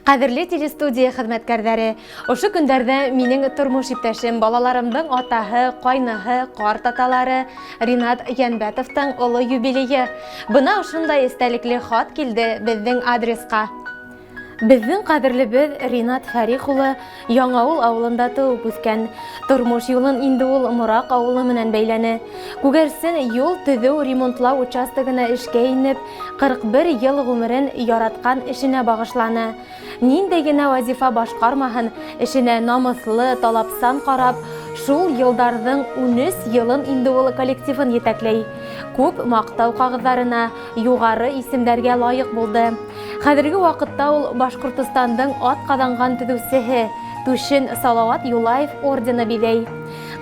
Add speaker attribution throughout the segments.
Speaker 1: Ҡәҙерле телестудия хеҙмәткәрҙәре, ошо көндәрҙә минең тормош иптәшем, балаларымдың атаһы, ҡайныһы, ҡартаталары Ринат Йәнбәтовтың оло юбилейы. Бына ошондай эстәлекле хат килде беҙҙең адресҡа. Беҙҙең ҡәҙерлебеҙ Ринат Фәрих улы Яңауыл ауылында тыуып үҫкән. Тормош юлын инде ул Мораҡ ауылы менән бәйләне. Күгәрсен юл төҙөү ремонтлау участогына эшкә инеп, 41 йыл ғүмерен яратҡан эшенә бағышланы. Ниндәй генә вазифа башҡармаһын, эшенә намыҫлы, талапсан ҡарап, шул йылдарҙың 13 йылын инде ул коллективын етәкләй. Күп маҡтау ҡағыҙҙарына, юғары исемдәргә лайыҡ булды. Хәҙерге ваҡытта ул Башҡортостандың ат ҡаҙанған төҙөүсеһе, түшен Салауат Юлаев ордены биҙәй.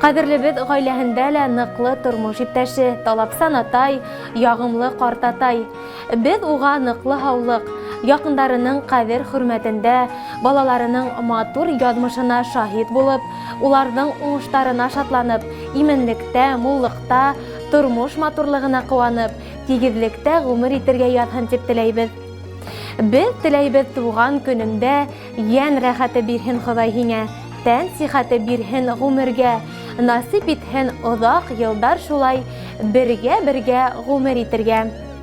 Speaker 1: Ҡәҙерлебеҙ ғаиләһендә лә ныҡлы тормош иптәше, талапсан атай, яғымлы ҡартатай. Беҙ уға ныҡлы һаулыҡ, яҡындарының ҡәҙер-хөрмәтендә, балаларының матур яҙмышына шаһит булып, уларҙың уңыштарына шатланып, именлектә, муллыҡта, тормош матурлығына ҡыуанып, тигеҙлектә ғүмер итергә яҙһын тип теләйбеҙ. Беҙ теләйбеҙ туған көнөңдә йән рәхәте бирһен Хоҙай һиңә, тән сихәте бирһен ғүмергә, насип итһен оҙаҡ йылдар шулай бергә-бергә ғүмер итергә.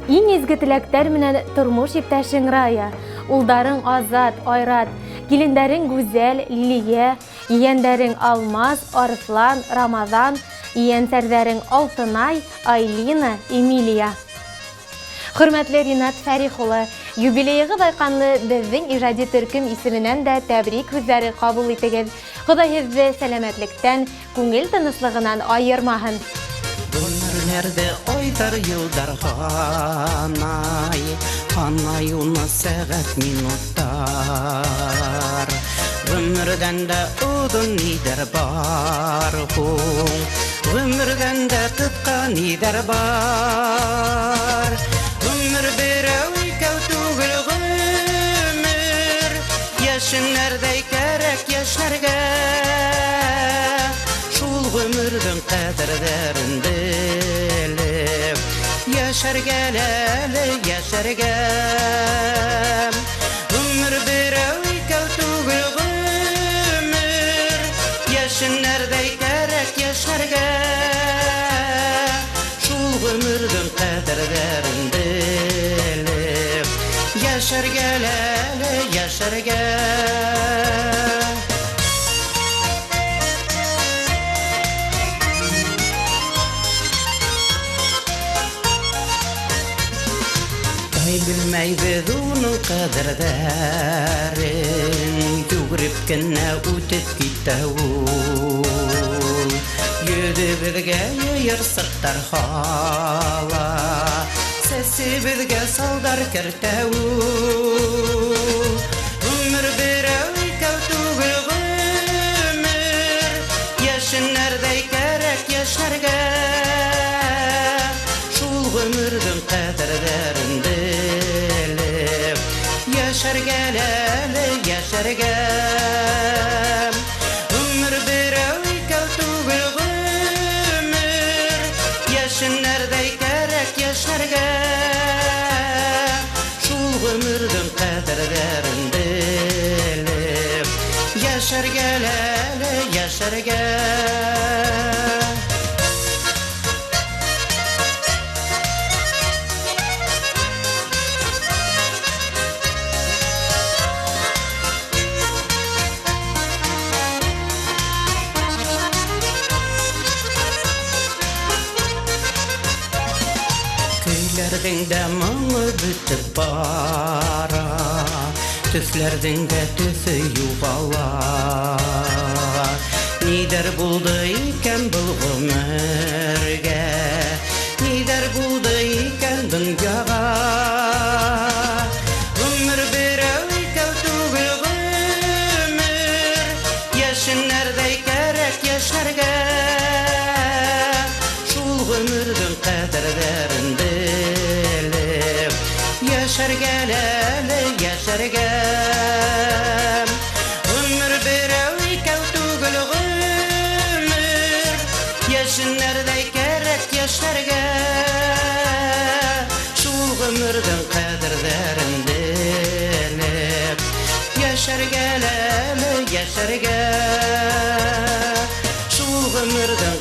Speaker 1: Иң изге теләктәр менән тормош иптәшең Рая, улдарың Азат, Айрат, килендәрең Гүзәл, Лилия, ейәндәрең Алмаз, Арыҫлан, Рамаҙан, ейәнсәрҙәрең Алтынай, Айлина, Эмилия. Хөрмәтле Ринат Фәрих улы, юбилейығыҙ айҡанлы беҙҙең ижади төркөм исеменән дә тәбрик һүҙҙәре ҡабул итегеҙ. Хоҙай һеҙҙе сәләмәтлектән, күңел тыныслығынан айырмаһын.
Speaker 2: Ғүмерләрҙе айҙар, йылдар һанай, һанай уны сәғәт, минуттар. Ғүмерҙән дә оҙон ниҙәр бар һуң? Ғүмерҙән дә ҡыҫҡа ниҙәр бар? Ғүмер берәү, икәү түгел ғүмер, йәшенәрҙәй кәрәк йәшнәргә. Шул ғүмерҙең ҡәҙерҙәрен белеп, йәшәргә әле, йәшәргә. Ғүмер берәү, икәү түгел ғүмер, йәшенәрҙәй кәрәк йәшнәргә. Шул ғүмерҙең ҡәҙерҙәрен белеп, йәшәргә әле, йәшәргә. Ай белмәйбеҙ уның ҡәҙерҙәрен, йүгереп кенә үтеп китә ул. Йөҙөбөҙгә йыйырсыҡтар һала, сәсебеҙгә салдар кәртә ул. Ғүмер берәү, икәү түгел ғүмер, йәшенәрҙәй кәрәк йәшнәргә. Шул ғүмерҙең ҡәҙерҙәрен белеп, йәшәргә әле, йәшәргә. Ғүмер берәү, икәү түгел ғүмер, йәшенәрҙәй кәрәк йәшнәргә. Шул ғүмерҙең ҡәҙерҙәрен белеп, йәшәргә әле, йәшәргә. Көйләрҙең дә моңо бөтөп бара, төҫләрҙең дә төҫө юғала. Ниҙәр булды икән был ғүмергә, ниҙәр булды икән донъяға? Ғүмер берәү, икәү түгел ғүмер, йәшенәрҙәй кәрәк йәшнәргә. Шул ғүмерҙең ҡәҙерҙәрен белеп, йәшәргә әле, йәшәргә. Ғүмер берәү, икәү түгел ғүмер, йәшенәрҙәй кәрәк йәшнәргә. Шул ғүмерҙең ҡәҙерҙәрен белеп, йәшәргә Йәшәргә әле, йәшәргә. Шул ғүмерҙең